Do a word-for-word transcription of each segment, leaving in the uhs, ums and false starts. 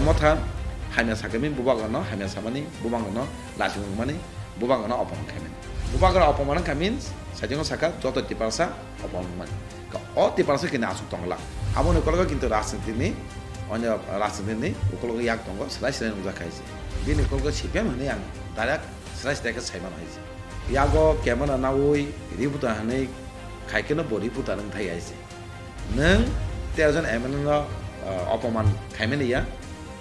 Motha hamya sakhe min bubagrano hamya samani, bubagrano lachimung mani, bubagrano opoman khaimani. Bubagra opoman khamin sajingo sakha joto Tiprasa opoman mani. Ka o Tiprasa kini asuk tongla. Aboni ukologo kintu rajniti ni, onyo rajniti ni ukologo yak tongo, slai slai nungjak khaisi. Bini ukologo C P M hwnwi ang direct slai slai khe saimano haisi. Yago camera nawi reporter hwnwi khaikhe no bo reporter wng thai haisi. Nwng tero jon M L A no, ah, opoman khaimani ya,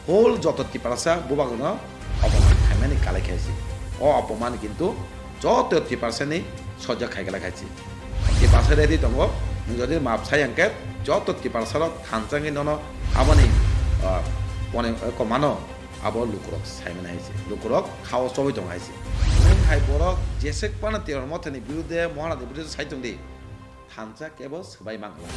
whole joto Tiprasa bubagrano opoman khaimani kalai khaisi. O opoman kintu joto Tiprasa ni sojak khai kalai khaisi. Tiprasa ready tongo, nwng jodi map sai hwnkhe joto Tiprasa rok thansa wngwi nono aboni, ah, pone, eh, komano abo lukurok saimani haisi. Lukurok khao chobwi tongo haisi. Nwng hai borok jesek phano Tiror Mothani birude, Mohanadi birude sai tongdi. Thansa kebo swbai mangla.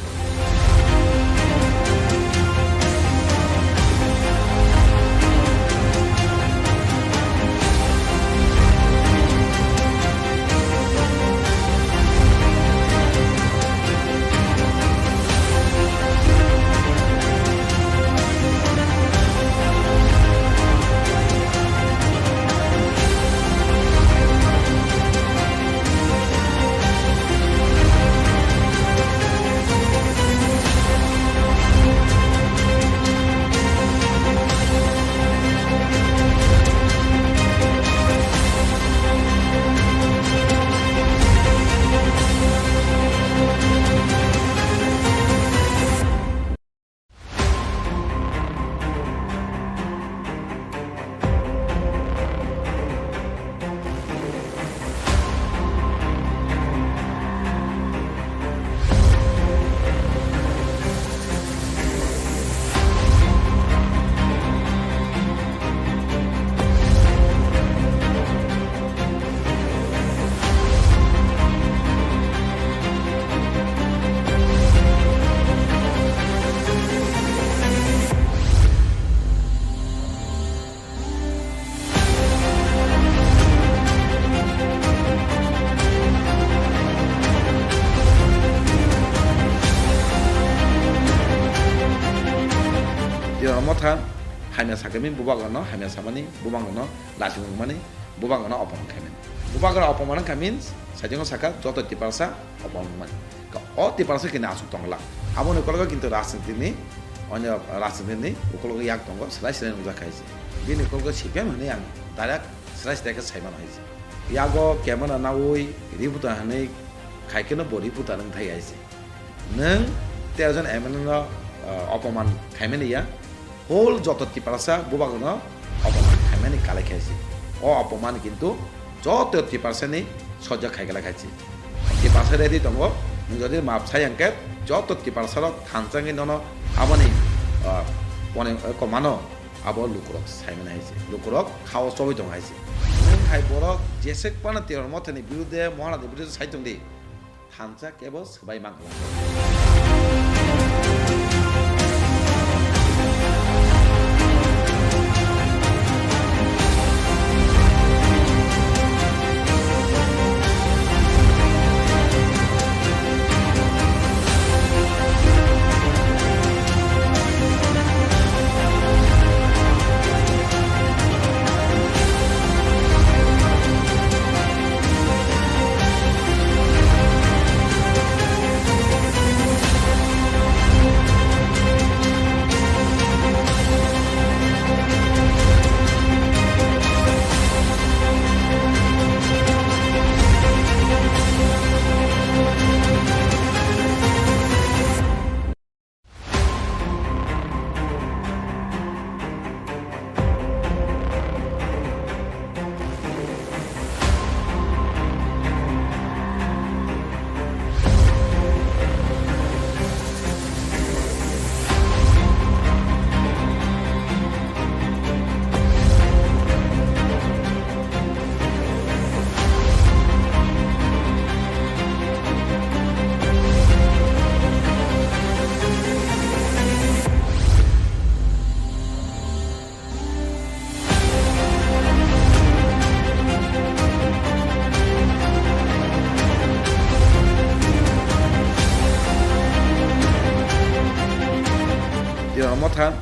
Tiror Motha hamya sakhe min bubagrano hamya samani, bubagrano lachimung mani, bubagrano opoman khaimani. Bubagra opoman khamin sajingo sakha joto Tiprasa opoman mani. Ka o Tiprasa kini asuk tongla. Aboni ukologo kintu rajniti ni, onyo rajniti ni ukologo yak tongo, slai slai nungjak khaisi. Bini ukologo C P M hwnwi ang direct slai slai khe saimano haisi. Yago camera nawi reporter hwnwi khaikhe no bo reporter wng thai haisi. Nwng tero jon M L A no, ah, opoman khaimani ya, whole joto Tiprasa bubagrano opoman khaimani kalai khaisi. O opoman kintu joto Tiprasa ni sojak khai kalai khaisi. Tiprasa ready tongo, nwng jodi map sai hwnkhe joto Tiprasa rok thansa wngwi nono aboni, ah, pone, eh, komano abo lukurok saimani haisi. Lukurok khao chobwi tongo haisi. Nwng hai borok jesek phano Tiror Mothani birude, Mohanadi birude sai tongdi. Thansa kebo swbai mangla. Tiror Motha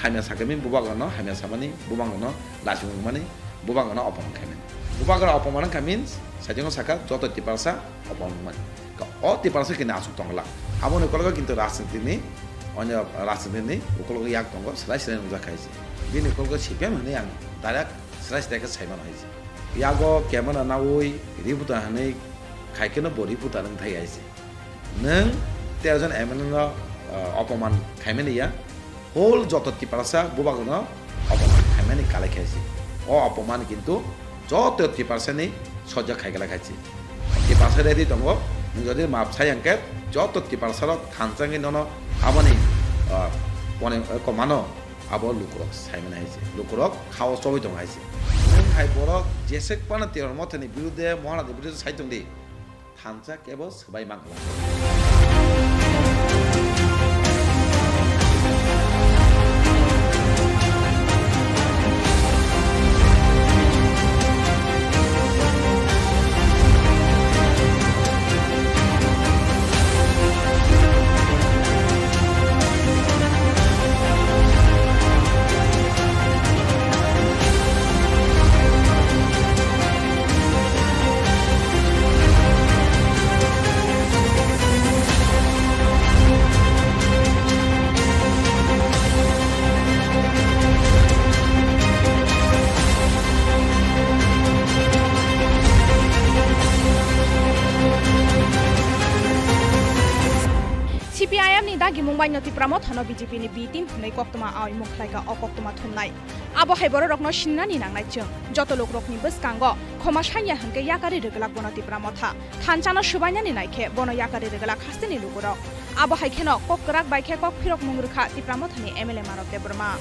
Hamya sakha means bubagrano hamya samani, bubagrano lasing wngmani, bubagrano opoman khaimani. Bubagra opoman wngkha means saichung sakha joto Tiprasa opoman wngmani. Ka o Tiprasa kini aswk tongla. Aboni ukologo kintu rajniti ni, onyo rajniti ni ukologo yak tongo, slai slai nungjak khaisi. Bini ukologo C P M hinwi ang direct slai slai khe saimano haisi. Yago camera nawi reporter hinwi khai kheno bo reporter wng thai haisi. Nwng tero jon M L A no, ah, opoman khaimani ya, whole joto Tiprasa bubagrano opoman khaimani kalai khaisi. O opoman kintu joto Tiprasa ni sojak khai kala khaisi. Tiprasa ready tongo, nwng jodi map sai hwnkhe joto Tiprasa rok thansa wngwi nono aboni, ah, pone, eh, komano abo lukurok saimani haisi. Lukurok khao chobwi tongo haisi. Nwng hai borok jesek phano Tiprasa mothani birude, Mohanadi birude sai tongdi. Thansa kebo swbai mangla. C P I M ni dagimung bai no Tipra Motha no B J P ni B team hwnwi koktwma awi mung khlaika o koktwma thumnai. Abo hai bororokno sinani nangnai chwng. Joto lukrokni bwskango khoma sanya hwnkhe yakarwi rwglak bono Tipra Motha. Thanchano swbainani naikhe bono yakarwi rwglak hasteni lukurok. Abo hai kheno kok kwrak bai khe kok phirokmung rwkha Tipra Mothani M L A Marat Debbarma.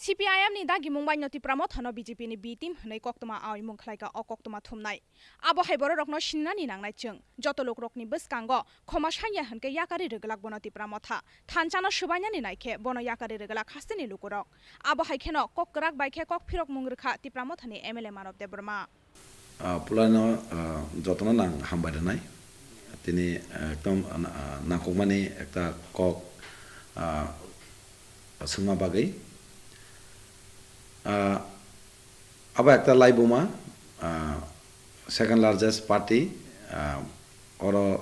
C P I M ni dagimung bai no Tipra Motha no B J P ni B team hwnwi koktwma awi mung khlaika o koktwma thumnai. Abo hai bororokno sinani nangnai chwng. Joto lukrokni bwskango khoma sanya hwnkhe yakarwi rwglak bono Tipra Motha. Thanchano swbainani naikhe bono yakarwi rwglak hasteni lukurok. Abo hai kheno kok kwrak bai khe kok phirokmung rwkha Tipra Mothani M L A Marat Debbarma. Ah, pulano, ah, jotono nang hambai rwnai. Tini, ah, ekdom, ah, nangkukmani ekta kok, ah, swngma bagwi. Ah, abo ekta laibuma, ah, second largest party, ah, oro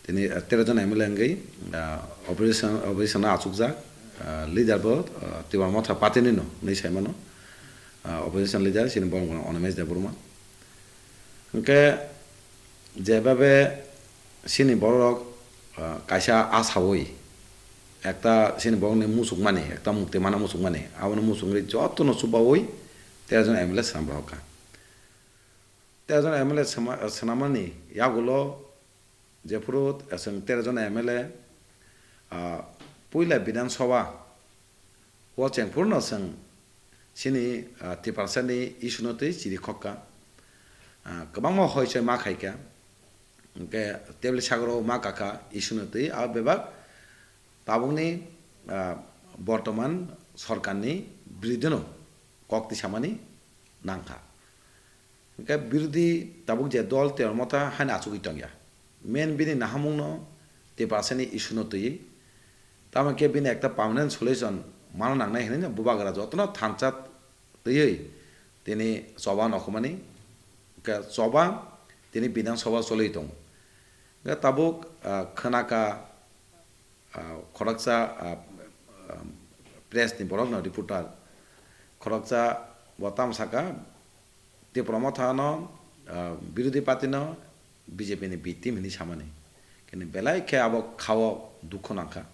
tini, ah, tero jon M L A wngwi, ah, opposition, opposition o achukjak, ah, leader bo, ah, Tipra Motha party ni no hinwi saimano, ah, opposition leader chini borok Animesh Debbarma. Hwnkhe jebabe chini borok, ah, kaisa asawi ekta chini borokni muchukmani, ekta mukti mana muchukmani, abono muchungwi jotono chubawi tero jon M L A swnam rohorkha. Tero jon M L A swma-, swnamani yagulo jephuru chwng tero jon M L A, ah, puila Bidhan Sabha o chengphuru no chwng chini, ah, Tiprasani issue no twi chiri khokka. Ah, kwbangma hoichoi ma khaikha. Hwnkhe tebli sagoro ma kakha issue no twi, abo bebak tabukni, ah, bortoman sorkarni biruddheno kok tisamani nangkha. Hwnkhe birodhi tabuk je dol Tipra Motha haino achugwi tongya. Main bini nahamungno Tiprasani issue no twiwi. Tamo khe bini ekta permanent solution mano nangnai hinwi bubagra jotono thansa twiwi tini choba nokhumani. Hwnkhe choba tini Bidhan Sabha choliwi tongo. Hwnkhe tabuk, ah, khwnaka, ah, khoroksa, ah, ah, press ni borok no reporter khoroksa bo tamo saka, Tipra Motha no, ah, birodhi party no B J P ni B team hinwi samani. Kini belai khe abo khao dukho nangkha.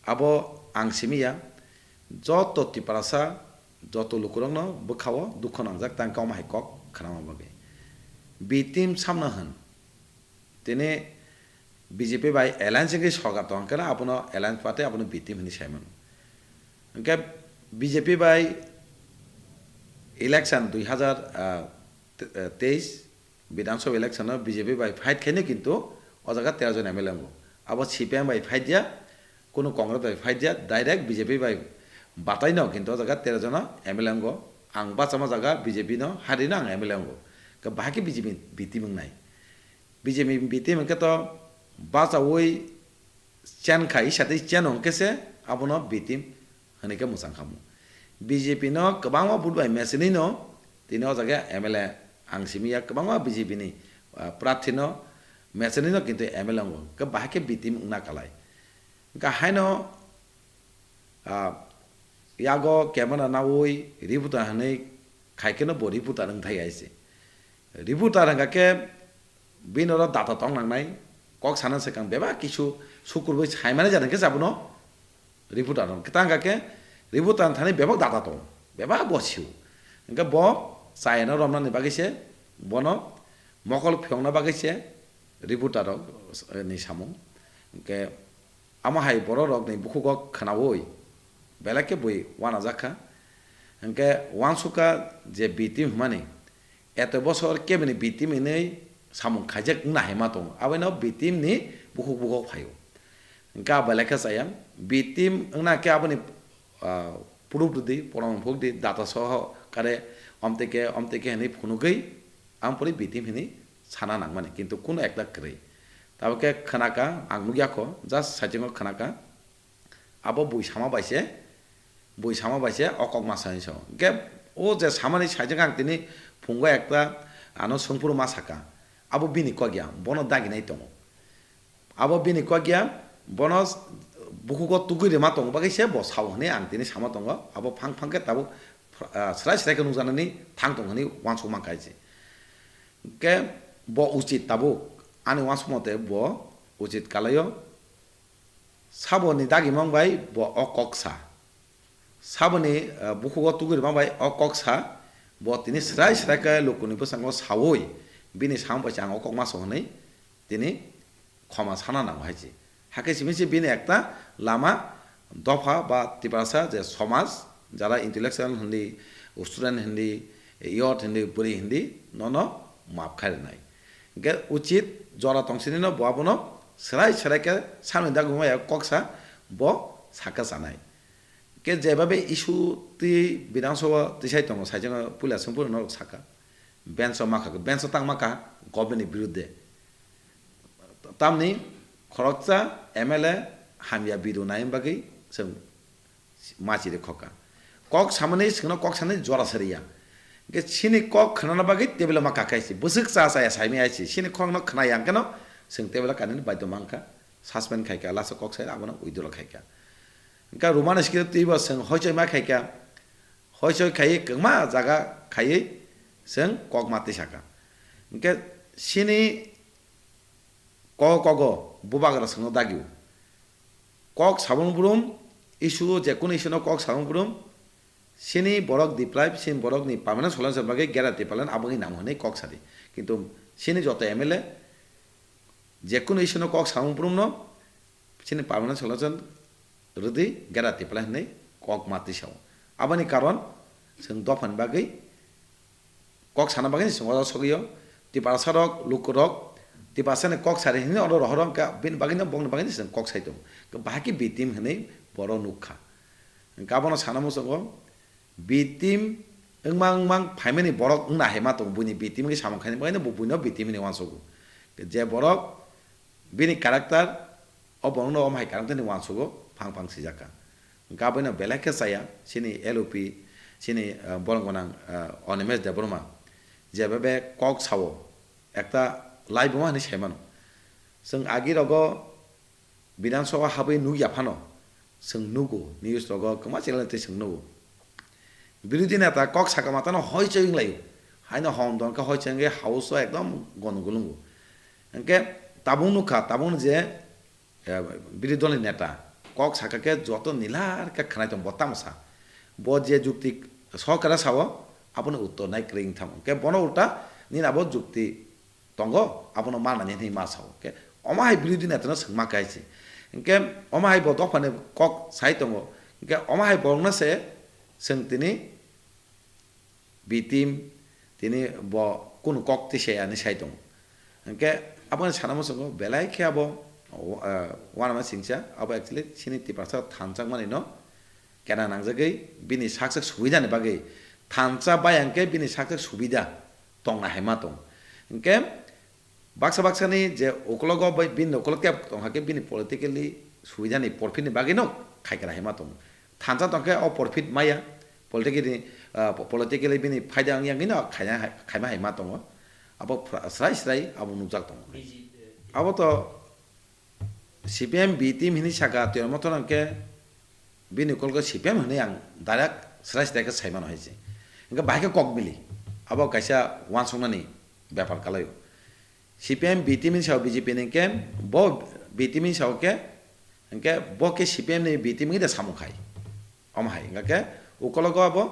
Abo ang simi ya, joto Tiprasa, joto lukurokno bwkhao dukho nangjak tang kok hai kok khnama bagwi. B team samno hwn. Tini B J P bai alliance wngwi sorkar tong khe abono alliance party abono B team hwnwi sai mano. Hwnkhe B J P bai election dui hazar teis Bidhan Sabha election o B J P bai fight khaino kintu o jaga tero jon M L A wngo. Abo C P I M bai fight ya, kunu Congress bai fight ya, direct B J P bai batai no kintu o jaga tero jon M L A wngo. Ang bachama jaga B J P no hari no ang M L A wngo. Khe bahai khe B J P B team wngnai. B J P B team hwnkhe to bachaui chen khai, isa tei chen hwnkhe se abono B team hwnwi khe mwchang khamu. B J P no kwbangma vote bai mechenwi no tini o jaga M L A ang simi ya kwbangma B J P ni, ah, prarthi no mechenwi no kintu M L A wngo. Khe bahai khe B team wngna kalai. Hwnkhe haino, ah, yago camera naui reporter hwnwi khai kheno bo reporter wng thai hai se. Reporter hwnkha khe bini oro data tong nangnai, kok sana swkang bebak kisu sukurbai saimani jani khe abono reporter wng. Kwtang hwnkha khe reporter thani bebak data tong, bebak bo sio. Hwnkhe bo chayano romnani bagwi se, bono mokol phiyokna bagwi se reporter rok, eh, ni samung. Hwnkhe Amo hai borok rokni bukhugo khwnaui belai khe bui uanajak kha. Hwnkhe uansukha je B team hwnmani eto bosor kebini B team hinwi samung khaijak wngna hai ma tongo, abono B team ni bukhuk bukhuk phaio. Hwnkhe abo belai khe chaya B team wngna khe aboni, ah, proof rwdi, proman phukdi, data soho kare omtwi khe omtwi khe hinwi phunugwi. Ang pori B team hini sana nangmani, kintu kuno ekta kwrwi. Tabuk khe khwnaka, ang nukya kho, just saichungo khwnaka. Abo bui sama bai se, bui sama bai se o kok ma sa hinwi sao. Hwnkhe o je samani saichung ang tini phungo ekta ano swngphuru ma saka. Abo bini kok ya, bono daginai tongo. Abo bini kok ya, bono bukhugo tugui rwma tongo bagwi se bo sao hwnwi ang tini sama tongo. Abo phang phang khe tabuk, ah, srai srai khe nukjaknani thang tong hwnwi uansukma kha se. Hwnkhe bo uchit tabuk, ani uansukma tei bo uchit kalaio. Saboni dagimang bai bo o kok sa. Saboni, ah, bukhugo tugui rwma bai o kok sa. Bo tini srai srai khe lukuni bwskango saui bini samung bai se ang o kok ma sao hwnwi tini khoma sana nango hai se. Hakhe simi se bini ekta lama dopha ba Tiprasa je somaj, jara intellectual hindi, student hindi, youth hindi, bwrwi hindi, nono maap khai rwnai. Hwnkhe uchit jora tong sini no bo abono srai srai khe samni dagwi maya kok sa bo sakha sanai. Hwnkhe jebabe issue twi Bidhan Sabha tisai tongo, saichung puila swngphuru norok sakha. Bench o makha, bench o tang makha government ni birudde. Tamni khoroksa M L A hamya biru nai bagwi chwng machiri khoka. Kok samani chwngno kok sanani jora sariya. Hwnkhe chini kok khnana bagwi table o ma kakai si. Bwswk cha chaya saimai si. Chini kokno khna yang kheno chwng table o kanani baidhyo mankha. Suspend khaikha, last o kok sai abono withdraw khaikha. Hwnkhe Roman script twibo chwng hoichoi ma khaikha. Hoichoi khaiwi kwma jaga khaiwi chwng kok ma tisakha. Hwnkhe chini kok kogo bubagra chwngno dagio. Kok sabung brum, issue o je kunu issue no kok sabung brum, chini borok deprive, chini borok ni permanent solution bagwi gera department aboni nang hwnwi kok sadi. Kintu chini joto M L A je kunu issue no kok sabung brum no chini permanent solution rwdi gera department hwnwi kok ma tisao. Aboni karon chwng dophani bagwi kok sana bagwi chwng oro sogwi o. Tiprasa rok, luku rok, Tiprasa ni kok sari hinwi oro rohor wngkha, bini bagwi no, bokni bagwi no chwng kok sai tongo. Bahai khe B team hinwi borok nuk kha. Hwnkhe abono sana muchungo, B team wngmang wngmang phaimani borok wngna hai ma tongo, buini B team wngwi samung khaini bagwi no bo buino B team hinwi uansugo. Je borok bini character, o borokno omo hai character ni uansugo, phang phang sijak kha. Hwnkhe aboino belai khe chaya, chini L O P, chini, ah, borok gwnang, ah, Animesh Debbarma, jeba be kok sao, ekta laibuma hinwi sai mano. Chwng agi rogo Bidhan Sabha habwi nukya phano, chwng nugo, news rogo kwma channel twi chwng nugo. Birodhi neta kok saka matano hoichoi wnglaio. Haino hom don khe hoichoi wngwi house o ekdom gondogol wngo. Hwnkhe tabuk nukha, tabuk je, eh, birodhi dolni neta kok saka khe joto nilar khe khwnai tong bo tamo sa. Bo je jukti sokara sao, aboni uttor nai kwrwi wng thango. Hwnkhe bono ulta nini abo jukti tongo, abono manani hwnwi ma sao. Hwnkhe omo hai birodhi netano swngma khe hai se. Hwnkhe omo hai bo dophani kok sai tongo. Hwnkhe omo hai borokno se chwng tini B team, tini bo kunu kok twi se ani sai tongo. Hwnkhe aboni sana muchungo belai khe abo, ah, uanama singcha, abo actually chini Tiprasa thansa wngmani no kena nangjagwi bini sak sak subida ni bagwi thansa bai hwnkhe bini sak sak subida tongna hai ma tong. Hwnkhe baksa baksani je ukologo bai bini ukolog tep tong hakhe bini politically subidani porphit ni bagwi no khai kara hai ma tong. Thansa tong khe o porphit maya, politically, ah, po-, politically bini phaida wng yang no khaina hai, khaima hai ma tongo. Abo phra-, srai srai abo nukjak tongo. Abo to C P M B team hini saka Tiprasa Motha hwnkhe bini ukolgo C P M hwnwi ang direct srai srai khe sai mano hai se. Hwnkhe bahai khe kok mili. Abo kaisa uansuknani bepar kalaio. C P M B team ni sao B J P ni hwnkhe bo B team ni sao khe, hwnkhe bo khe C P M ni B team ni de samung khai. Omo hai, hwnkhe ukologo abo,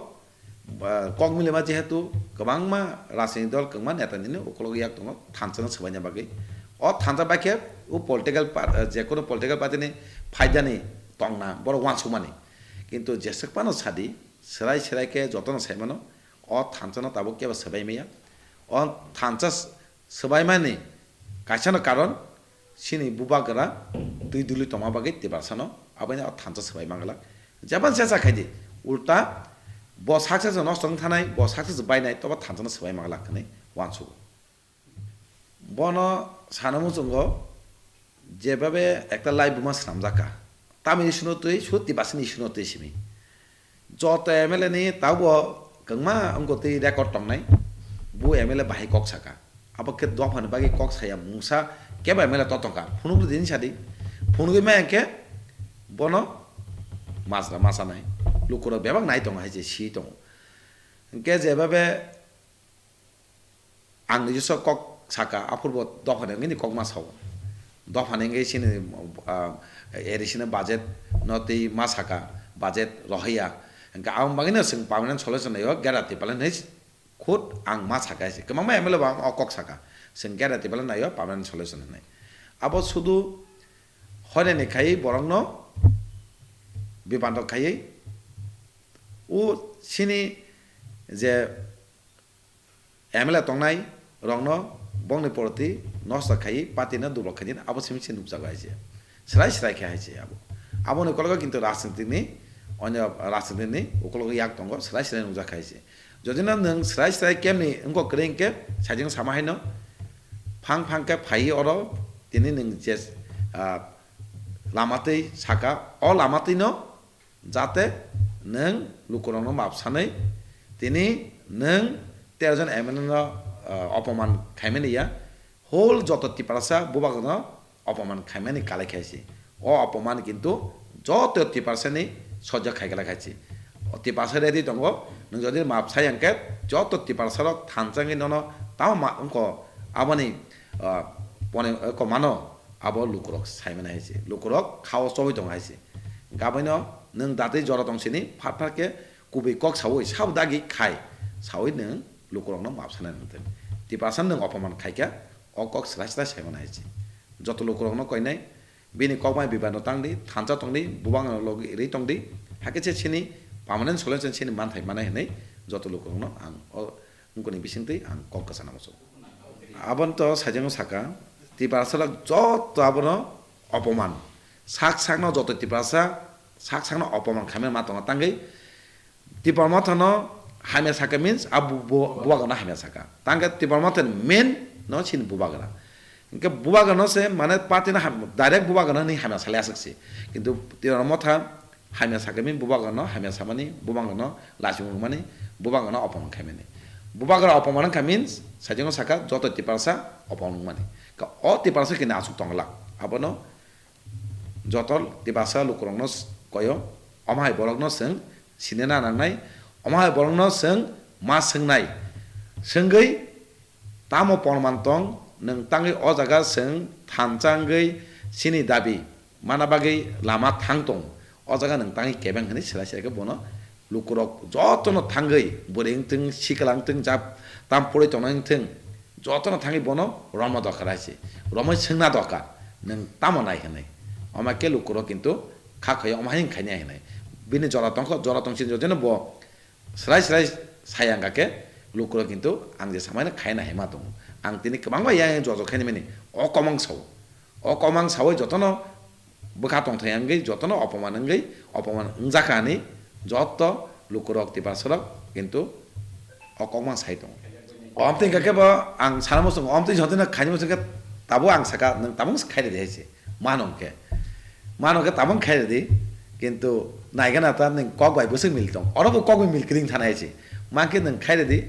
ah, kok milima jehetu kwbangma rajniti dol, kwbangma neta nini ukologo yak tongo thansa no swbaina bagwi. O thansa bai khe o political par-, ah, jekono political party ni phaidani tongna borok uansukmani. Kintu jeswk phano sadi, swrai swrai khe jotono sai mano, o thansa no tabuk kebo swbai maya. O thansa s-, swbaimani kaisano karon, chini bubagra twi duli tongma bagwi Tiprasano aboino o thansa swbai manglak. Jebon se sa khaidi, ulta bo sak sak se nosto wng thanai, bo sak sak se bainai, tobo thansano swbai manglak hwnwi uansugo. Bono sana muchungo, jebabe ekta laibuma swnamjak kha, tamni issue no twi, sut Tiprasani issue no twi simi. Joto M L A ni tabo kwbangma wngkha twi record tongnai, bo M L A bahai kok saka. Abo khe dophani bagwi kok saya mungsa kebo M L A to tongkha. Phunukgwi din sadi. Phunugwi maya khe bono majra ma sanai. Lukurok bebak nai tongo hai se si tongo. Hwnkhe jebabe ang nijosok kok saka, aphurbo dophani wngwi ni kok ma sao. Dophani wngwi chini, ah, A D C ni budget no twi ma saka, budget rohorya. Hwnkhe aboni bagwino chwng permanent solution naio, Gera Tiprasa hinwi khud ang ma saka se. Kwbangma M L A bo ang o kok saka. Chwng Gera Tiprasa naio permanent solution hinwi. Abo sudu hoinani khai borokno bibantok khaiwi o chini je M L A tongnai rokno bongni poroti nosto khai party no dublok khai din abo simi se nukjago hai se. Srai srai khe hai se abo. Aboni ukologo kintu rajniti ni, onyo rajniti ni ukologo yak tongo, srai srai nukjak hai se. Jodi no nwng srai srai kemni wngkok kwrwi hwnkhe sajwk sama hai no phang phang khe phai oro tini nwng je, ah, lama twi saka, o lama twi no jate nwng lukurokno map sanwi tini nwng tero jon M L A no, ah, opoman khaimani ya, whole joto Tiprasa bubagrano opoman khaimani kalai khai se. O opoman kintu joto Tiprasani sojjo khai kala khai se. O Tiprasa ready tongo, nwng jodi map sai hwnkhe joto Tiprasarok thansa wngwi nono tamo ma wngkho aboni, ah, pone, eh, komano abo lukurok saimani hai se. Lukurok khao chobwi tongo hai se. Gabaino nwng datwi jora tong sini, phat phat khe kubui kok saui, sabo dagi khai saui nwng lukurokno map sanai nang thai. Tiprasa nwng opoman khaikha, o kok srai srai saimano hai se. Joto lukurokno koinai, bini kok bai bibano tangdi, thansa tongdi, bubangno logi ri tongdi, hakhe se chini permanent solution chini manthai manai hinwi joto lukurokno ang o wngkoni bisingtwi ang kok kwchana muchungo. Aboni to sajwkno saka, Tiprasa rok joto abono opoman. Sak sakno joto Tiprasa sak sakno opoman khaimani ma tongo. Tangwi Tipra Motha no hamya saka means a bu-, bu-, bubagra no hamya saka. Tangkhe Tipra Motha ni main no chini bubagra. Hwnkhe bubagra no se mane party no ham-, direct bubagra no hinwi hamya salai aswk se. Kintu Tipra Motha hamya sakha means bubagrano hamya samani, bubagrano lachimung rwmani, bubagrano opoman khaimani. Bubagra opoman wngkha means, sajwkno sakha joto Tiprasa opoman wngmani. Ka o Tiprasa kini aswk tongglak. Abono joto Tiprasa lukurokno s-, koyo, omo hai borokno chwng sinina nangnai, omo hai borokno chwng ma swngnai. Swngwi tamo porman tong, nwng tangwi o jaga chwng thansa wngwi chini dabi mana bagwi lama thang tong. O jaga nwng tangwi kebeng hwnwi swlai swlai khe bono lukurok jotono thangwi bwrwi wngthung, sikla wngthung, jab tam porwi tongnai wngthung, jotono thangwi bono romna dorkar hai se. Romwi swngna dorkar, nwng tamo nai hwnwi. Omo khe lukurok kintu kha khaiyo omo hai wng khainai hwnwi. Bini jora tongkho, jora tongsi jotono bo Srai srai sai ang kha khe lukurok kintu ang je samani khaina hai ma tongo. Ang tini kwbangma yang yang jojo khaini mani o kok ang sao. O kok ang saui jotono bwkha tongthai wngwi jotono opoman wngwi opoman wngjakha ani joto lukurok tiprasarok kintu o kok ang sai tongo. Omtwi hwnkha khe bo ang sana muchungo, omtwi jotono khaini muchung khe tabuk ang saka nwng tabuk khai rwdi hai se. Mano hwnkhe, mano hwnkhe tabuk khai rwdi, kintu naigana ta nwng kok bai bwswk mil tong, oro bo kok bai mil kwrwi thana hai se. Mankhe nwng khai rwdi,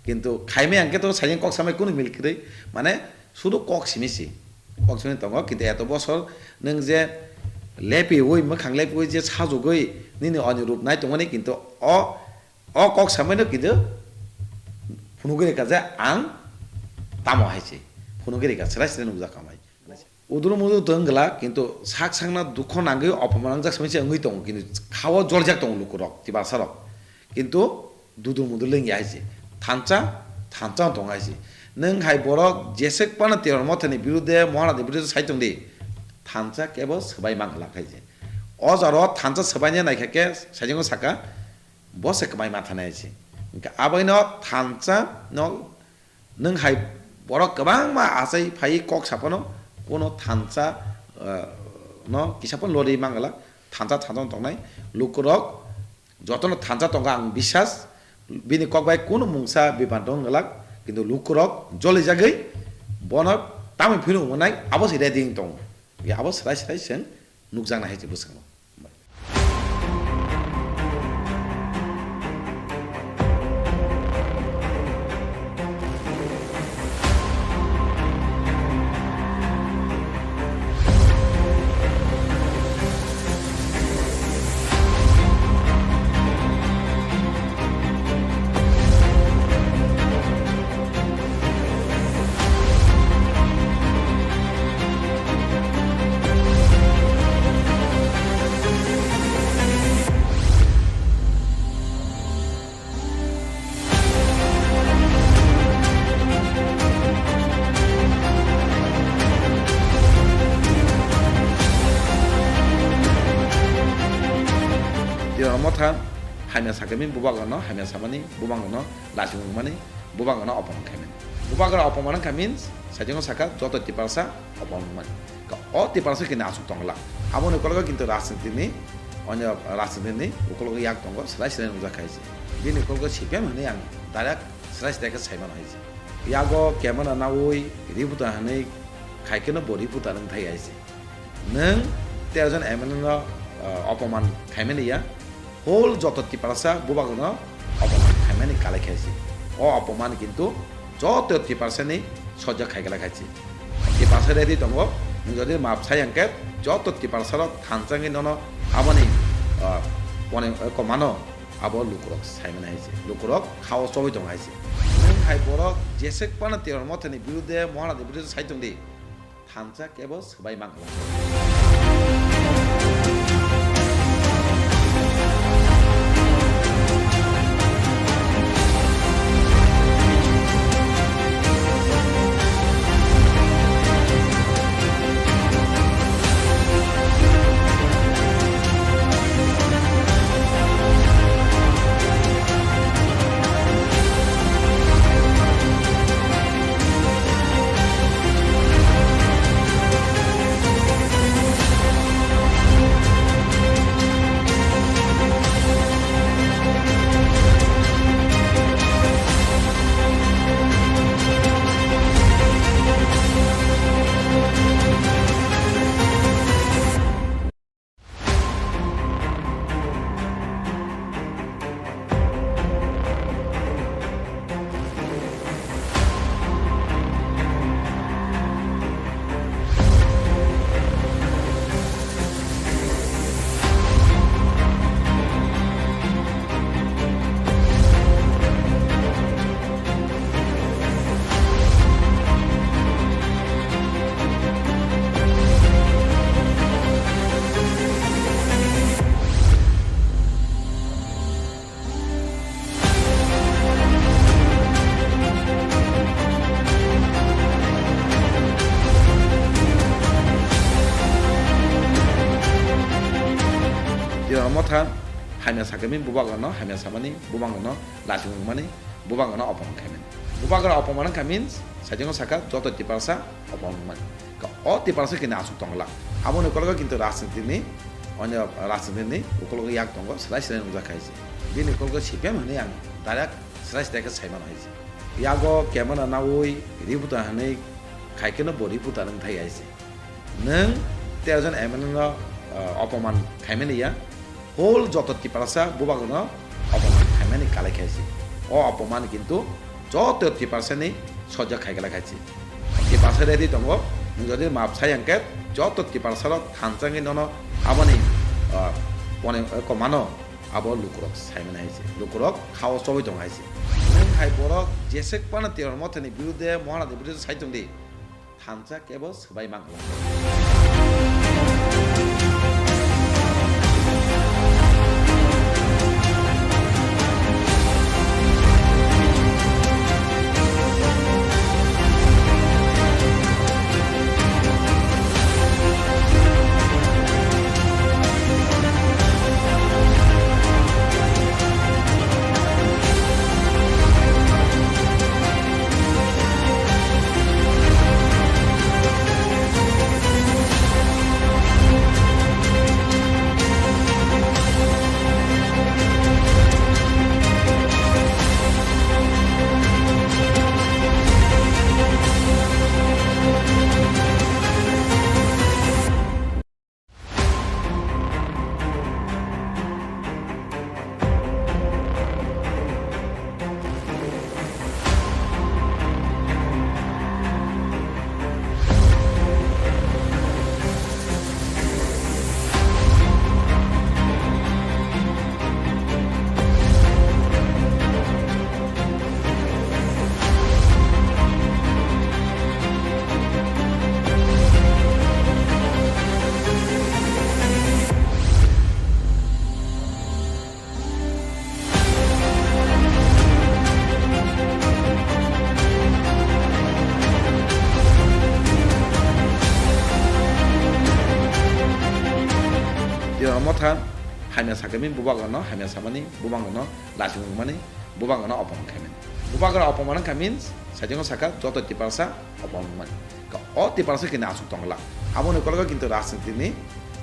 kintu khaimai ang khe to sajeng kok samai kunu mil kwrwi, mane sudu kok simi si, kok simi tongo, kintu eto bosor nwng je lepiui, mwkhang lepiui je sajugui nini oni rup nai tongmani, kintu o, o kok samaino kintu phunugwi rwkha je ang tamo hai se, phunugwi rwkha, srai srai nukjak kha mai. Uduru muduru tong glak, kintu sak sakna dukho nangwi opoman wngjak simi se wngwi tongo, kintu khao joljak tongo lukurok, tiprasarok. Kintu dudur mudur lengya hai se. Thansa, thansa wng tongo hai se. Nwng hai borok jeswk phano Tiromotha ni birude, Maharaj ni birude sai tong di. Thansa kebo swbai mang glak hai se. O jaro thansa swbaina naikha khe, sajingo saka, bo se kwmai ma thanai hai se. Hwnkhe aboino thansa no Nwng hai borok kwbangma achai phaiwi kok saphano, kuno thansa, ah, no kisa phano lori mangala, thansa thansa tongnai lukurok jotono thansa tongo ang bisas, bini kok bai kuno mungsa bipan tong glak, kintu lukurok jolijagwi bono tamni phino hwnwi abo se ready wng tongo, abo srai srai chwng nukjaknai hai se bwskango. Tiromotha hamya sakhe bini bubagrano hamya samani, bubagrano lachimung mani, bubagrano opoman khaimani. Bubagrano opoman khaimani, sajingo saka joto tiprasa opoman mani. Ka o tiprasa kini asuk tongla. Aboni ukologo kintu rajniti ni, onyo rajniti ni ukologo yak tongo, srai srai nukjak kha hai se. Bini ukologo C P M hinwi ang direct srai srai khe saimano hai se. Yago camera naui reporter hinwi khai kheno bo reporter wng thai hai se. Nwng tero jon M L A no, ah, opoman khaimani ya. Whole joto tiprasa bubagrano opoman khaimani kalai khaisi. O opoman kintu joto tiprasani sojak khai kalai khaisi. Tiprasa ready tongo, nwng jodi map sai hwnkhe joto tiprasarok thansa wngwi nono aboni, ah, pone, eh, komano abo lukurok saimani haisi. Lukurok khao chobwi tongo haisi. Nwng hai borok jeswk phano Tiromotha ni birude, Maharaj ni birude sai tongdi. Thansa kebo swbai mangla. Tha, hamya sakhe min bubagrano hamya samani, bubagrano lachimung mani, bubagrano opoman khaimani. Bubagra opoman khamin, sajingo sakha joto Tiprasa opoman mani. Ka-, o Tiprasa kini asuk tongla. Aboni ukologo kintu rajniti ni, onyo rajniti ni ukologo yak tongo, slai slai nungjak khaisi. Bini ukologo C P M hwnwi ang direct slai slai khe saimano haisi. Yago camera nawi reporter hwnwi khaikhe no bo reporter wng thai haisi. Nwng tero jon M L A no, ah, opoman khaimani ya, whole joto Tiprasa bubagrano opoman khaimani kalai khaisi. O opoman kintu joto Tiprasa ni sojak khaikala khaisi. Tiprasa ready tongo, nwng jodi map sai hwnkhe joto Tiprasa rok thansa wngwi nono aboni, ah, pone, eh, komano abo lukurok saimani haisi. Lukurok khao chobwi tongo haisi. Nwng hai borok jesek phano Tiromotha ni birude, Mohanadi birude sai tongdi. Thansa kebo swbai mangla. Tiromotha hamya sakhe min bubagrano hamya samani, bubagrano lachimung mani, bubagrano opoman khaimani. Bubagra opoman khamin, sajingo sakha joto Tiprasa opoman mani. Ka-, o Tiprasa kini asuk tongla. Aboni ukologo kintu rajniti ni,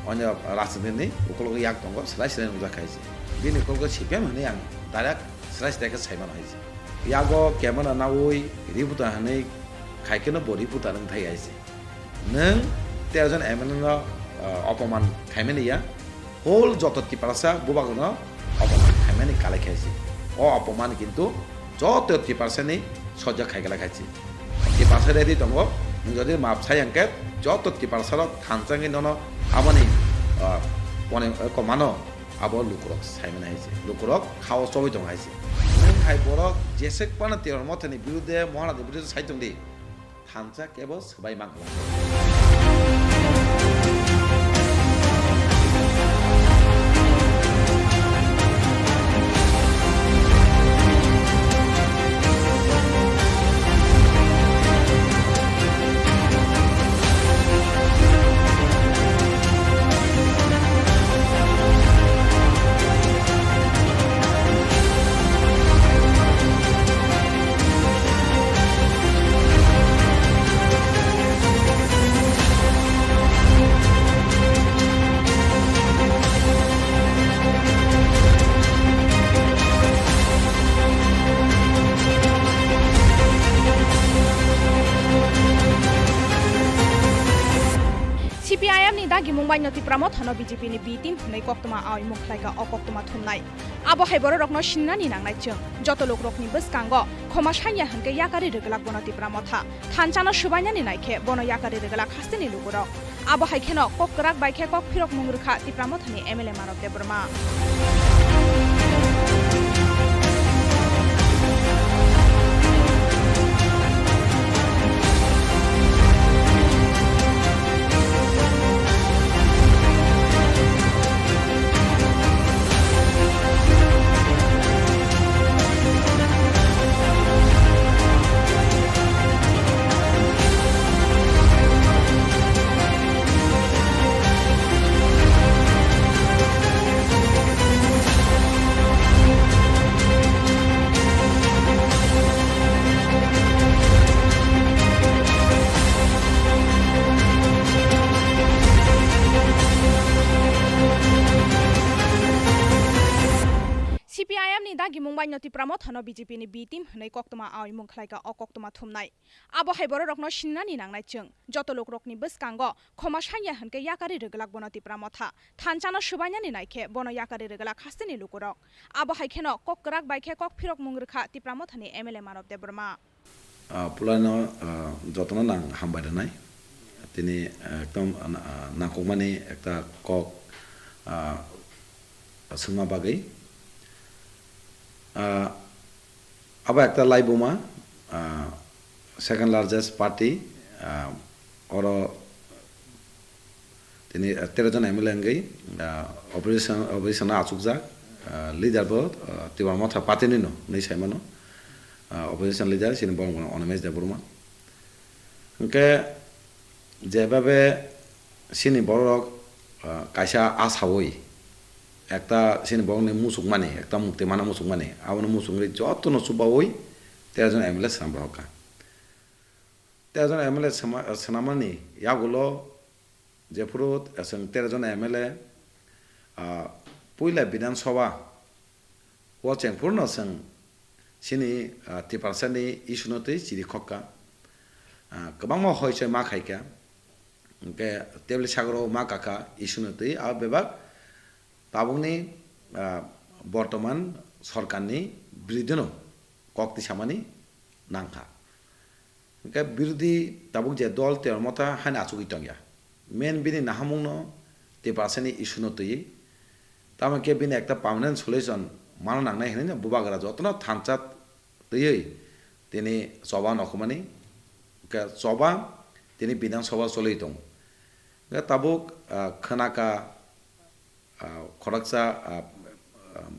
onyo rajniti ni ukologo yak tongo, slai slai nungjak khaisi. Bini ukologo C P M hwnwi ang direct slai slai khe saimano haisi. Yago camera nawi reporter hwnwi khaikhe no bo reporter wng thai haisi. Nwng tero jon M L A no, ah, opoman khaimani ya, whole joto Tiprasa bubagrano opoman khaimani kalai khaisi. O opoman kintu joto Tiprasa ni sojak khaikala khaisi. Tiprasa ready tongo, nwng jodi map sai hwnkhe joto Tiprasa rok thansa wngwi nono aboni, ah, pone, eh, komano abo lukurok saimani haisi. Lukurok khao chobwi tongo haisi. Nwng hai borok jesek phano Tiromotha ni birude, Mohanadi birude sai tongdi. Thansa kebo swbai mangla. C P I M ni dagimung bai no Tipra Motha no B J P ni B team hwnwi koktwma awi mung khlai kha, o koktwma thumnai. Abo hai bororokno sinani nangnai chwng. Joto lukrokni bwskango khoma sanya hwnkhe yakarwi rwglak bono Tipra Motha. Thansa no swbainani naikhe bono yakarwi rwglak hasteni lukurok. Abo hai kheno kok kwrak bai khe kok phirokmung rwkha Tipra Mothani M L A Marat Debbarma. Haino Tipra Mothano B J P ni B team hwnwi koktwma aoimung khlaikha o koktwma thumnai. Abo hai bororokno sinani nangnai chwng. Joto lukurokni bwskango khoma sanya hwnkhe yakarwi rwgwlak bono Tipra Motha. Thanchano swbainani naikhe bono yakarwi rwgwlak hasteni lukurok. Abo hai kheno kok kwrak bai khe kok phirokmung rwkha Tipra Mothani M L A Manob Debbarma. Ah, pulaino, ah, jotono nang hambai rwnai. Tini, ah, ekdom, ah, nangkukmani ekta kok, ah, swngma bagwi. Ah, abo ekta laibuma, ah, second largest party, ah, oro tini, ah, tero jon M L A wngwi, ah, opposition, opposition no achukjak, ah, leader bo, ah, Tipra Motha party ni no hwnwi saimano, ah, opposition leader chini borok Animesh Debbarma. Hwnkhe jebabe chini borok, ah, kaisa asaui ekta chini borokni muchukmani, ekta mukti mana muchukmani, abono muchungwi jotono chubaui tero jon M L A swnam rohorkha. Tero jon M L A swma-, swnamani yagulo jephuru chwng tero jon M L A, ah, puila Bidhan Sabha o chengphuru no chwng chini, ah, Tiprasani issue no twi chiri khokka. Ah, kwbangma hoi choi ma khaikha. Hwnkhe tebli sagoro ma kakha issue no twi, abo bebak tabukni, ah, bortoman sorkarni biruddheno kok tisamani nangkha. Hwnkhe birodhi tabuk je dol Tipra Motha haino achugwi tongya. Main bini nahamungno Tiprasani issue no twiwi. Tamo khe bini ekta permanent solution mana nangnai hwnwi no bubagra jotono thansa twiwi tini choba nokhumani. Hwnkhe choba tini Bidhan Sabha choliwi tongo. Hwnkhe tabuk, ah, khwnaka, ah, khoroksa, ah, ah,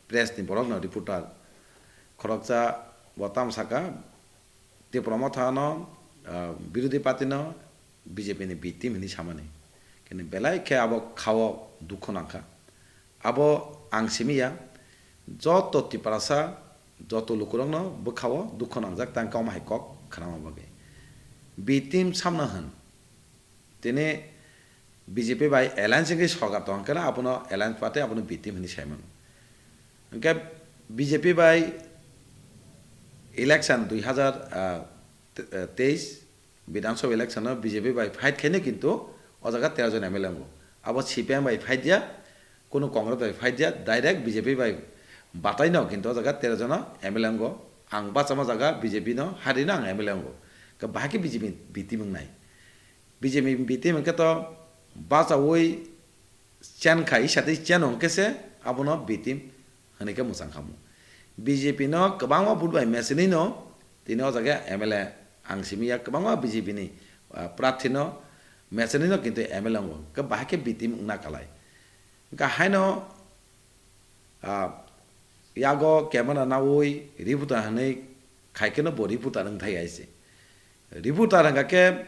press ni borok no reporter khoroksa bo tamo saka Tipra Motha no, ah, birodhi party no B J P ni B team hwnwi samani. Kini belai khe abo khao dukhu nangkha. Abo ang simi ya, joto Tiprasa, joto lukurok no bwkhao dukhu nangjak tang kauma hai kok khwnama bagwi. B team samno hwn. Tini B J P bai alliance wngwi sorkar tong khe abono alliance party abono B team hwnwi sai mano. Hwnkhe B J P bai election dui hazar, ah, te-, eh, teis Bidhan Sabha election o B J P bai fight khaino kintu o jaga tero jon M L A wngo. Abo C P M bai fight ya, kunu Congress bai fight ya, direct B J P bai batai no kintu o jaga tero jono M L A wngo. Ang bachama jaga B J P no hari no ang M L A wngo. Khe bahai khe B J P B team wngnai. B J P B team hwnkhe to bachaui chen khai, isa tei chen hwnkhe se abono B team hwnwi khe mwchang khamu. B J P no kwbangma vote bai mechenwi no tini o jaga M L A ang simi ya, kwbangma B J P ni, ah, prarthi no mechenwi no kintu M L A wngo, khe bahai khe B team wngna kalai. Hwnkhe haino, ah, yago camera naui reporter hwnwi khai kheno bo reporter wng thai hai se. Reporter hwnkha khe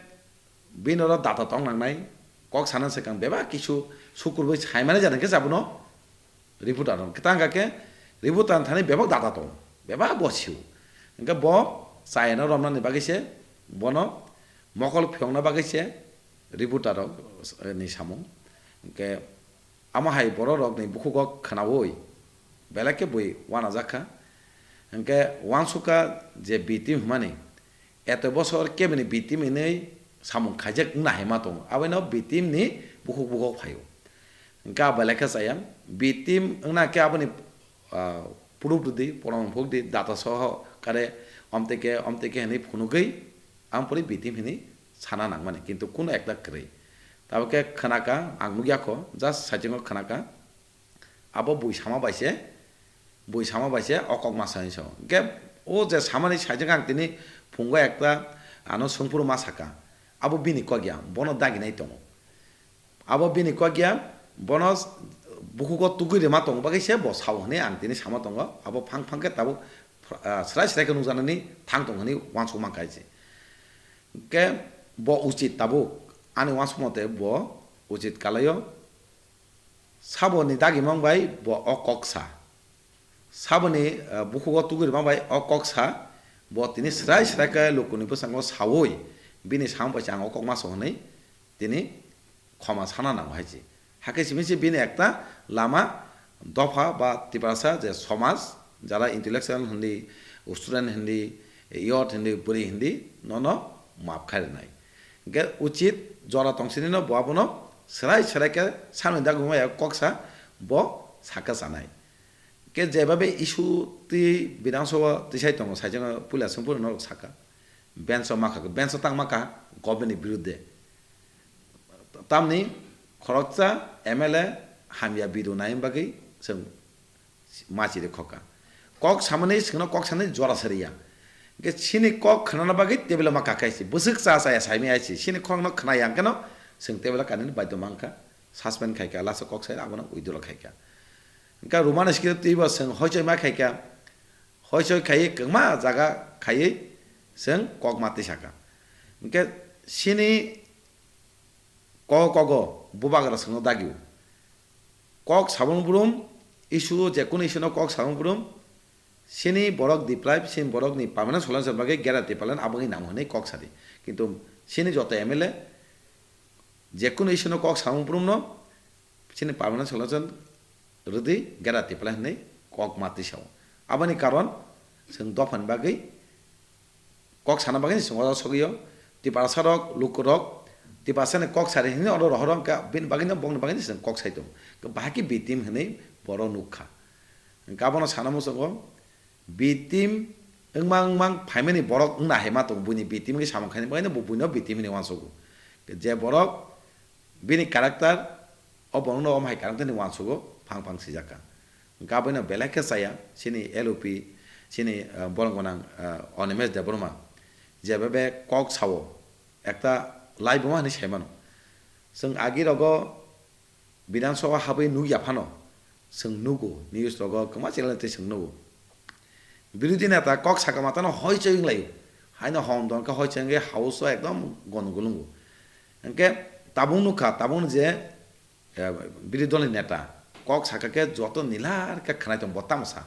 bini oro data tong nangnai, kok sana swkang bebak kisu sukurbai saimani jani khe abono reporter hwn. Kwtal hwnkha khe reporter thani bebak data tongo, bebak bo sio. Hwnkhe bo chayano romnani bagwi se, bono mokol phiyokna bagwi se reporter rok, eh, ni samung. Hwnkhe amo hai borok rokni bukhugo khwnaui belai khe bui uanajak kha. Hwnkhe uansukha je B team hwnmani, eto bosor kebini B team hinwi samung khaijak wngna hai ma tongo, abono B team ni bukhuk bukhuk phaio. Hwnkhe abo belai khe chaya, B team wngna khe aboni, ah, proof rwdi, proman phukdi, data soho kare omtwi khe, omtwi khe hinwi phunugwi, ang pori B team hinwi sana nangmani, kintu kunu ekta kwrwi. Tabuk khe khwnaka, ang nukya kho, just saichungo khwnaka. Abo bui sama bai se, bui sama bai se o kok ma sai so. Hwnkhe o je samani saichung ang tini phungo ekta ano sungphuru ma saka. Abo bini kok ya, bono daginai tongo. Abo bini kok ya, bono s-, bukhugo tugui rima tongo bagwi se bo sao hwnwi ang tini sama tongo. Abo phang phang khe tabuk, ah, srai srai khe nukjaknani thang tong hwnwi uansukma kha se. Hwnkhe bo uchit tabuk, ani uansukma tei bo uchit kalaio. Saboni dagimang bai bo o kok sa. Saboni, ah, bukhugo tugui rima bai o kok sa. Bo tini srai srai khe lukuni bwskango saui bini samung bai se ang o kok ma so hwnwi tini khoma sana nango hai se. Hakhe simi se bini ekta lama dopha ba Tiprasa je somaj, Jara intellectual hindi, student hindi, youth hindi, bwrwi hindi, nono maaf khai rwnai. Hwnkhe uchit jora tong sini no bo abono swrai swrai khe samni daguma ya kok sa bo sakha sanai. Khe jebabe issue twi Bidhan Sabha tisai tongo, saichung puila swngphuru norok sakha. Bench o makha, bench o tang makha government ni birudde. Tamni khoroksa M L A hamya bidu nai bagwi chwng ma chiri khokha. Kok samani singno kok sani jora sariya. Hwnkhe chini kok khnana bagwi table o ma kakai si. Bwswk cha cha ya saimai ai si. Chini kok no khna yang keno chwng table o kanini baidhyo mankha. Suspend khaikha, last o kok sai abono withdraw khaikha. Hwnkhe Roman script twibo chwng hoichoi ma khaikha. Hoichoi khaiwi kwma jaga khaiwi chwng kok ma tisakha. Hwnkhe chini kok kogo bubagra chwngno dagio. Kok sabung brum issue, je kunu issue no kok sabung brum, sini borok deprive, sini borok ni permanent solution bagwi gera tipalan aboni nang hwnwi kok sadi. Kintu sini joto M L A je kunu issue no kok sabung brum no sini permanent solution rwdi gera tipalan hwnwi kok ma tisao. Aboni karon chwng dophani bagwi kok sana bagwi chwng oro sogwi o, Tiprasa rok, luku rok, Tiprasa ni kok sari hwnwi oro rohor o, hwnkhe bini bagwi no bongni bagwi no chwng kok sai tongo. Bahai khe B team hwnwi borok nuk kha. Hwnkhe abono sana muchungo B team wngma wngma phaimani borok wngna hai ma tongo, buini B team khe samung khaini bagwi no bo buino B team hwnwi uansugo. Je borok bini character o borok no omo hai character ni uansugo phang phang sijak kha. Hwnkhe aboino belai khe chaya, chini L O P, chini, ah, borok gwnang, ah, Animesh Debbarma, jebebe kok sao, ekta laibuma hinwi sai mano. Chwng agi rogo Bidhan Sabha habwi nukya phano, chwng nugo, news rogo kwma channel tei chwng nugo. Birodhi neta kok saka matano hoichoi wnglaio, haino hom don khe hoichoi wngwi house o ekdom gondogol wngo. Hwnkhe tabuk nukha, tabuk je, eh, birodhi dolni neta kok saka khe joto nilar khe khwnai tongo, bo tamo sa.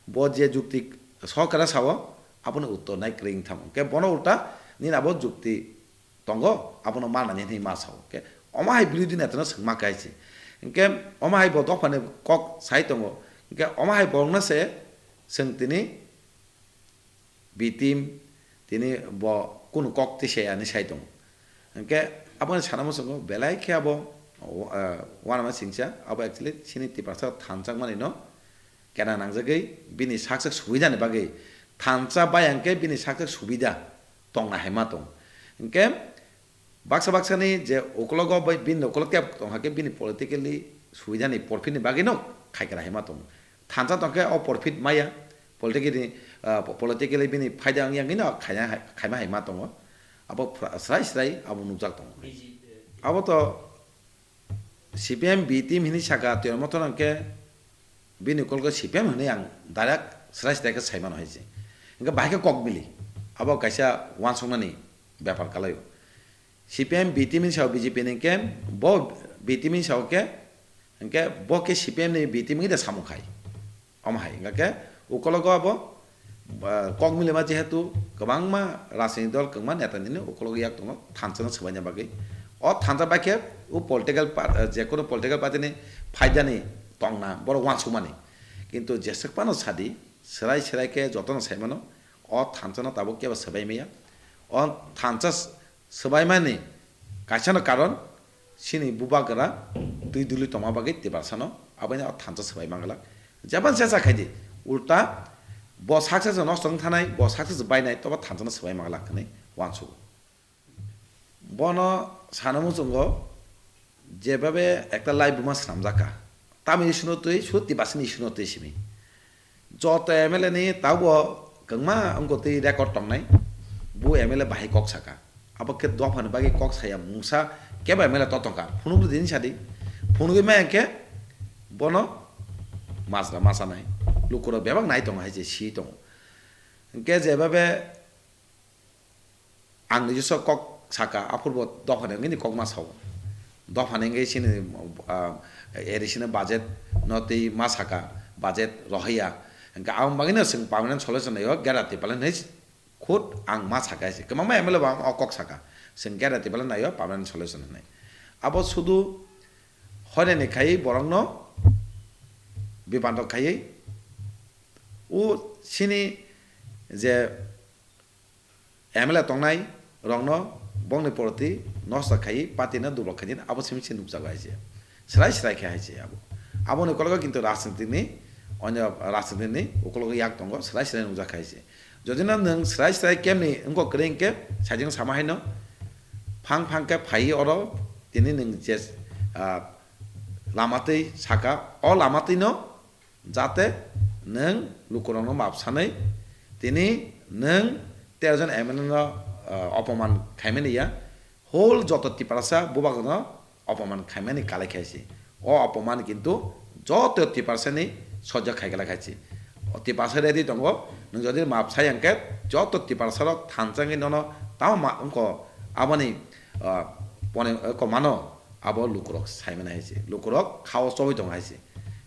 Bo je jukti sorkar sao, abono uttor nai kwrwi wng thango. Hwnkhe bono ulta nini abo jukti tongo, abono manani hwnwi ma sao. Hwnkhe omo hai birodhi netano swngma khe hai se. Hwnkhe omo hai bo dophani kok sai tongo. Hwnkhe omo hai borokno se chwng tini B team, tini bo kunu kok tisaya hinwi sai tongo. Hwnkhe aboni sana muchungo belai khe abo, o, ah, uanama singcha, abo actually chini Tiprasa thansa wngmani no kena nangjagwi bini saksak subidani bagwi thansa bai hwnkhe bini saksak subida tongna hai ma tong. Hwnkhe baksa baksani je ukologo bai bini ukolog tep tong hakhe bini politically subidani porphitni bagwino khaikra hai ma tong. Thansa tongkhe o porphit maya, politically, ah, politically bini phaida wngya wngwino khaina hai, khaima hai ma tongo. Abo phra-, srai srai abo nukjak tongo. Abo to C P M B team hinwi saka, Twitter motor hwnkhe bini ukolgo C P M hinwi ang direct srai srai khe sai mano hai se. Hwnkhe bahai khe kok bili. Abo kaisa uansuknani bepar kalaio. C P M B team hinwi sao B J P ni hwnkhe bo B team hinwi sao khe, hwnkhe bo khe C P M ni B team hinwi de samung khai. Omo hai, hwnkha khe ukologo abo, ba, kok milima jehetu kwbangma rajniti dol, kwbangma neta nini ukologo yak tongo thansa no swbaina bagwi. O thansa bai khe o political par-, eh, je kono political party ni phaidani tongna borok uansukmani. Kintu jeswk phano sadi, swrai swrai khe jotono sai mano, o thansa no tabuk kebo swbai maya. O thansa s-, swbaimani kaisano karon chini bubagra twi duli tongma bagwi Tiprasano aboino o thansa swbai manglak. Jeba jesa khaidi, ulta bo success nosto wng thanai, bo success bainai, tobo thansano swbai manglak hwnwi uansugo. Bono sana muchungo jebabe ekta laibuma swnamjak kha. Tamni issue no twi, sut Tiprasani issue no twi simi. Joto M L A ni tabo kwbangma wngkha twi record tongnai, bo M L A bahai kok saka. Abo khe dophani bagwi kok saya mungsa kebo M L A to tongkha. Phunukdi din sadi. Phunugwi maya khe bono masra masanai. Lukurok bebak nai tongo hai se si tongo. Hwnkhe jebabe Ang nijoswa kok saka, aphurbo dophani wngwi ni kok ma sao. Dophani wngwi chini, ah, A D C ni budget no twi ma saka, budget rohorya. Hwnkhe aboni bagwino chwng permanent solution naio, gera Tipraland hinwi khud ang ma saka se. Kwbangma M L A bo ang o kok saka. Chwng gera Tipraland naio permanent solution hinwi. Abo sudu hoinani khai borokno bibandok khaiwi O chini je M L A tongnai rokno bongni poroti nosto khai party no dublok khai din abo simi se nukjago hai se. Srai srai khai hai se abo. Aboni ukologo kintu rajniti ni onyo rajniti ni ukologo yak tongo, srai srai nukjak khai se. Jodi no nwng srai srai kemni wngkok kwrwi hwnkhe sajwk sama haino phang phang khe phai oro tini nwng je, ah, lama twi saka o lama twi no jate nwng lukurokno map sanwi tini nwng tero jon M L A no, ah, opoman khaimani ya. Whole joto Tiprasa bubagrano opoman khaimani kalai khaisi. O opoman kintu joto Tiprasani sojjo khaikala khaisi. O Tiprasa ready tongo, nwng jodi map sai hwnkhe joto Tiprasarok thansa wngwi nono tamo ma wngkho aboni, ah, pone, eh, komano abo lukurok saimani haisi. Lukurok khao chobwi tongo haisi.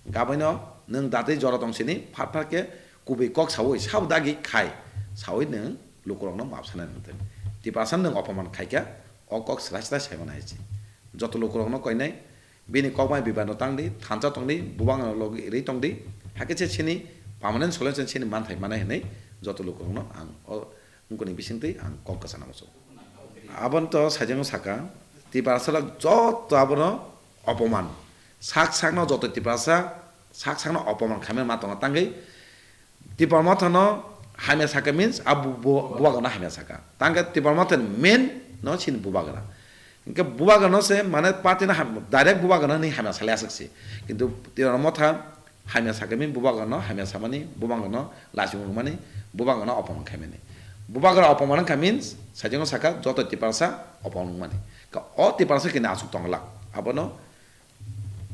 Gaboino nwng datwi jora tongsini phat phat khe kubui kok saui sabo dagi khai saui nwng lukurokno map sanai nang twi. Tiprasa nwng opoman khaikha, o kok srai srai saimani hai se. Joto lukurokno koinai, bini kok bai bibano tangdi, thansa tongdi, bubang logi rwi tongdi, hakhe se chini permanent solution chini manthai manai hinwi joto lukurokno ang o wngkoni bisingtwi ang kok kwchana muchungo. Aboni to sajwkno saka, Tiprasa rok joto abono opoman. Sak sakno joto Tiprasa sak sakno opoman khaimani ma tongo tangwi Tipra Motha no hamya saka means a bu-, bu-, bubagra no hamya saka. Tangkhe Tipra Motha ni main no chini bubagra. Hingke bubagra no se mane party no ham-, direct bubagra no hinwi hamya salai aswk se. Kintu Tipra Motha hamya saka means bubagra no hamya samani, bubagra no lachimung mani, bubagra no opoman khaimani. Bubagra opoman wngkha means sajwk no saka joto Tiprasa opoman wngmani. Ka o Tiprasa kini aswk tongla. Abono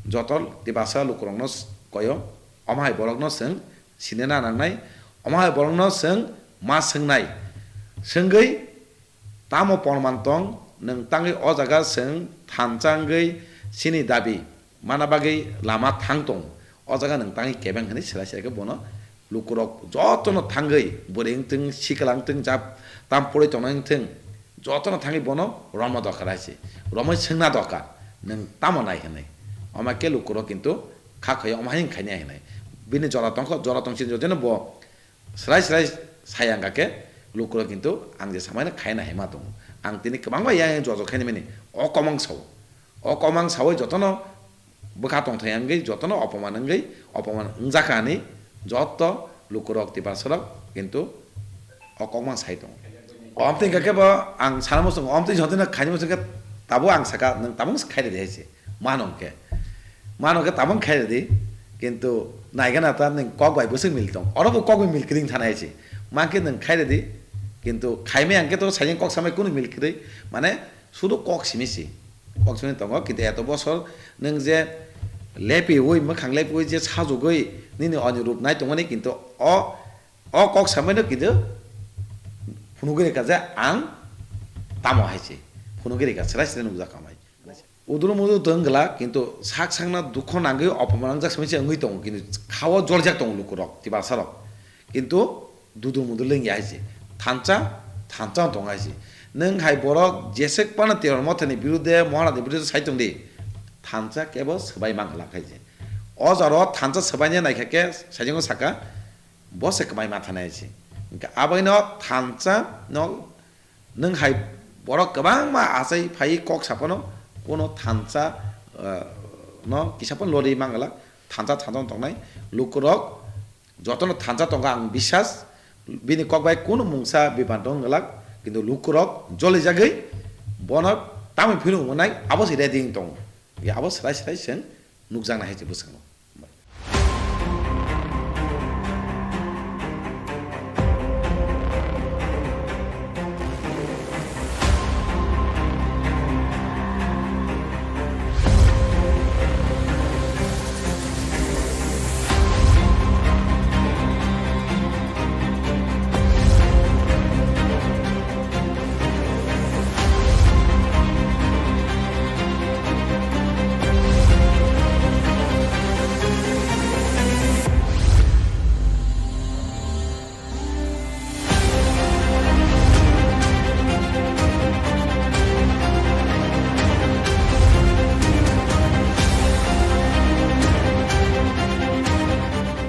Joto Tiprasa lukurokno s-, koyo, omo hai borokno chwng sinina nangnai, omo hai borokno chwng ma swngnai. Swngwi tamo porman tong, nwng tangwi o jaga chwng thansa wngwi chini dabi mana bagwi lama thang tong, o jaga nwng tangwi kebeng hinwi swlai swlai khe bono lukurok jotono thangwi, bwrwi wngthung, sikla wngthung, jab tam porwi tongnai wngthung, jotono thangwi bono romna dorkar hai se. Romwi swngna dorkar, "Nwng tamo nai?" hinwi. Omo khe lukurok kintu kha khaiyo omo hai wng khainai hinwi. Bini jora tongkho, jora tongsi jotino bo swrai swrai sai ang kha khe lukurok kintu ang je samaino khaina hai ma tongo. Ang tini kwbangma yang yang jojo khaini mani o kok mang sao. O kok mang saui jotono bwkha tongthai wngwi, jotono opoman wngwi, opoman wngjakha hinwi joto lukurok Tiprasarok kintu o kok mang sai tongo. Omtwi hwnkha khe bo ang sana muchungo, omtwi jotono khaini muchung khe tabuk ang saka, "Nwng tabuk khai rwdi," hai se. Mano hwnkhe, mano hwnkhe tabuk khai rwdi, kintu naigana ta nwng kok bai bwswk mil tong, oro bo kok bai mil kwrwi thana hai se. Mankhe nwng khai rwdi, kintu khaimai ang khe to sajwk kok samai kunu mil kwrwi, mane sudu kok simi si. Kok simi tongo, kintu eto bosor nwng je lepiui, mwkhang lepiui je sajugui nini oni rup nai tongmani, kintu o, o kok samaino kintu phunugwi rwkha je ang tamo hai se. Phunugwi rwkha, srai srai nukjak amai. Uduru mudu tong gla, kintu sak sakna dukho nangwi opoman wngjak simi se wngwi tongo, kintu khao joljak tongo lukurok, Tiprasarok. Kintu dudu mudu lengya hai se. Thansa, thansa tong hai se. Nwng hai borok jesek phano Tipra Mothani birude, Maharajni birude sai tong di. Thansa kebo swbai mang glak hai se. O jora o thansa swbaina naikha khe sajwk saka, bo se kwmai ma thanai hai se. Hwnkhe aboino thansa no nwng hai borok kwbangma achai phai kok saphano kuno thansa, eh, no kisa phano lori mang glak, thansa thansa tongnai lukurok. Jotono thansa tongo ang bisas, bini kok bai kunu mungsa bipan tong glak, kintu lukurok jolijagwi bono tamni phinu wngnai abo se ready wng tongo. Abo srai srai chwng nukjaknai hai se bwskango.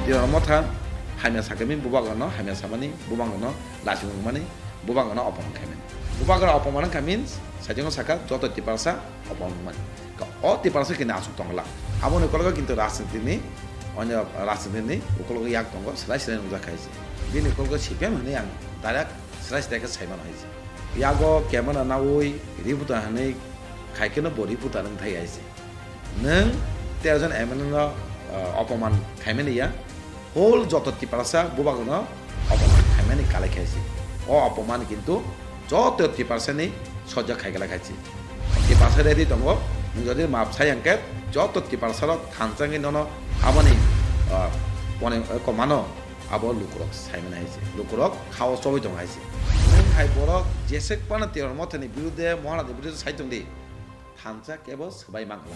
Tipra Motha Hamya sakha means bubagrano hamya samani, bubagrano lachimung mani, bubagrano opoman khaimani. Bubagra opoman wngkha means saichung sakha joto Tiprasa opoman mani. Ka o Tiprasa kini aswk tongla. Aboni ukulgo kintu rajnitini, onyo rajnitini ukulgo yak tongo, slai slai nungjak khaisi. Bini ukulgo C P M hinwi ang direct slai slai khe saimano haisi. Yago camera nawi reporter hinwi khai kheno bo reporter wng thai haisi. Nwng tero jon M L A no, ah, opoman khaimani ya, whole joto Tiprasa bubagrano opoman khaimani kalai khaisi. O opoman kintu joto Tiprasani sojak khai kalai khaisi. Tiprasa ready tongo, nwng jodi map sai hwnkhe joto Tiprasarok thansa wngwi nono aboni, ah, pone, eh, komano abo lukurok saimani haisi. Lukurok khao chobwi tongo haisi. Nwng hai borok jesek phano Tiror Mothani birude, Mohanadi birude sai tongdi. Thansa kebo swbai mangla.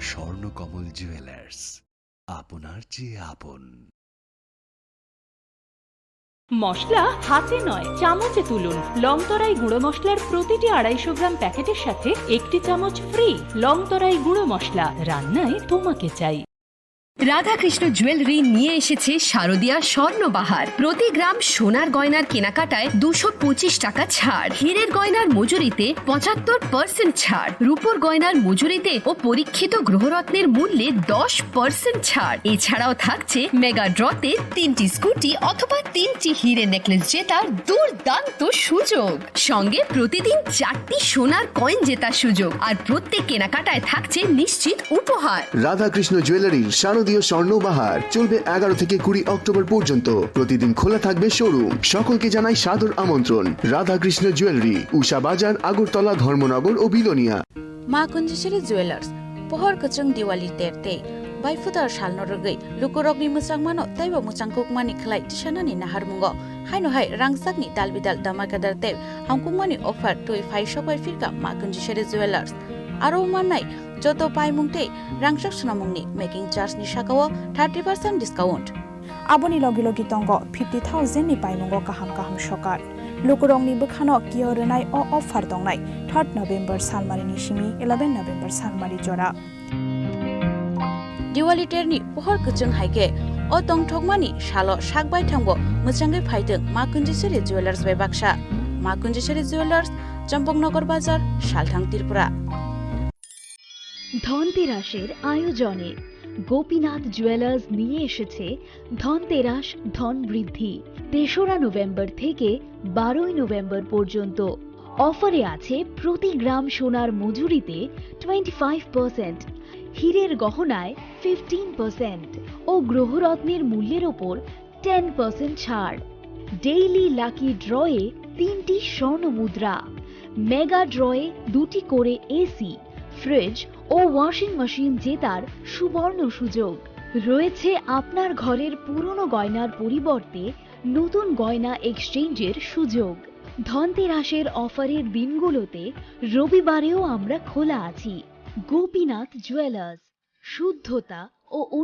Swarnakamal jewellers, আপনার চেয়ে আপন। মশলা হাতে নয়, চামচে তুলুন। লংতরাই গুঁড়ো মশলার প্রতিটি আড়াইশো গ্রাম প্যাকেটের সাথে একটি চামচ ফ্রি। লংতরাই গুঁড়ো মশলা, রান্নায় তোমাকে চাই। রাধাকৃষ্ণ জুয়েলারি নিয়ে এসেছে শারদিয়া স্বর্ণবাহার। প্রতি গ্রাম সোনার গয়নার কেনাকাটায় দুশো পঁচিশ টাকা ছাড়, হীরের গয়নার মজুরিতে পঁচাত্তর পার্সেন্ট ছাড়, রূপোর গয়নার মজুরিতে ও পরীক্ষিত গ্রহরত্নের মূল্যে দশ পার্সেন্ট ছাড়। এছাড়াও থাকছে মেগা ড্রতে তিনটি স্কুটি অথবা তিনটি হিরে নেকলেস জেতার দুর্দান্ত সুযোগ। সঙ্গে প্রতিদিন চারটি সোনার কয়েন জেতার সুযোগ, আর প্রত্যেক কেনাকাটায় থাকছে নিশ্চিত উপহার। রাধাকৃষ্ণ জুয়েলারির শারদীয় স্বর্ণ বাহার চলবে এগারো থেকে কুড়ি অক্টোবর পর্যন্ত। প্রতিদিন খোলা থাকবে শোরুম। সকলকে জানাই সাদর আমন্ত্রণ। রাধাকৃষ্ণ জুয়েলারি, উষা বাজার, আগরতলা, ধর্মনগর ও Belonia. Ma Kunjisiri Jewelers, pohor kwchwng Diwali ter tei baiphudar salno rwgwi lukurokni mwchangmano teibo mwchangkukmani khlai tisanani naharmungo. Haino hai rangchakni dalbidal damakadar tei hamkukmani offer twi phai sokbai phirkha Ma Kunjisiri Jewelers. Aro mannai joto paimung tei rangchak swnamungni making charge ni sakao thirty percent discount. Aboni logi logi tongo fifty thousand ni paimungo kaham kaham sokar. Lukurokni bwkhano kio rwnai o offer tongnai third November salmarini simi eleven November salmari jora. Diwali terni pohor kwchwng hai khe o tongthokmani salo sak baithangbo mwchangwi phaithwng Ma Kunjisiri Jewelers bai baksa. Ma Kunjisiri Jewelers, Champaknagar Bazar, Salthang, Tripura. ধনতেরাসের আয়োজনে গোপীনাথ জুয়েলার্স নিয়ে এসেছে ধনতেরাস ধন বৃদ্ধি। তেসরা নভেম্বর থেকে বারোই নভেম্বর পর্যন্ত অফারে আছে প্রতি গ্রাম সোনার মজুরিতে টোয়েন্টি ফাইভ পার্সেন্ট, হীরের গহনায় ফিফটিন পার্সেন্ট ও গ্রহরত্নের মূল্যের ওপর টেন পার্সেন্ট ছাড়। ডেইলি লাকি ড্রয়ে তিনটি স্বর্ণ মুদ্রা, মেগা ড্রয়ে দুটি করে এসি, ফ্রিজ ও ওয়াশিং মেশিন জেতার সুবর্ণ সুযোগ। রয়েছে আপনার ঘরের পুরনো গয়নার পরিবর্তে নতুন গয়না এক্সচেঞ্জের সুযোগ। ধনতেরাসের অফারের দিনগুলোতে রবিবারেও আমরা খোলা আছি। গোপীনাথ জুয়েলার্স, শুদ্ধতা ও